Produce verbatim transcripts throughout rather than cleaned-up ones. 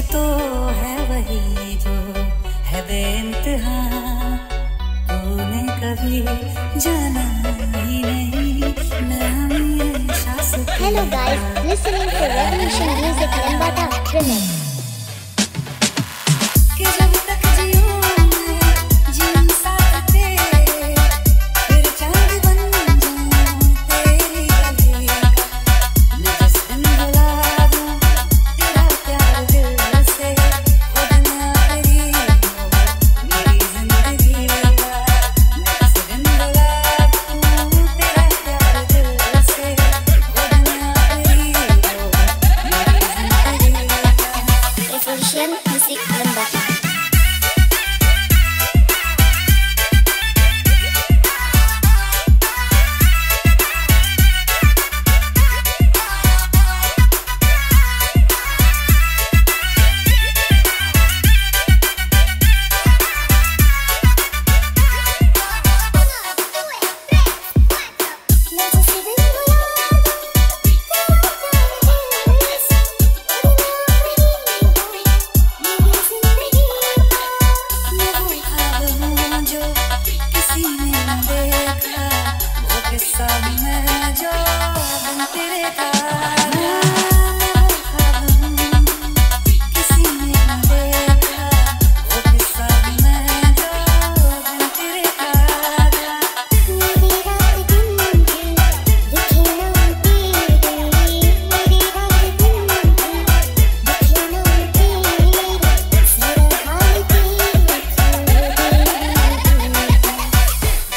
तो है वही जो है बेइंतहा, तूने कभी जाना ही नहीं, मैं हमेशा सुखी Hello guys, listening to Revolution Music Lambata Remix. कि जब तक जीऊँ मैं, जीऊँ साथ तेरे, फिर चांद बन जाऊँ तेरी गली का। मैं जिस दिन भुला दूँ तेरा प्यार दिल से, वो दिन आखिरी हो मेरी जिंदगी का। मैं जिस दिन भुला दूँ तेरा प्यार दिल से, वो दिन आखिरी हो मेरी जिंदगी का। Revolution Music Lembata.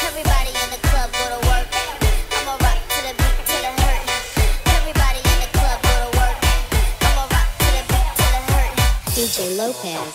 Everybody in the club go to work. I'ma rock to the beat till it hurt. Everybody in the club go to work. I'ma rock to the beat till it hurt. D J Lopez.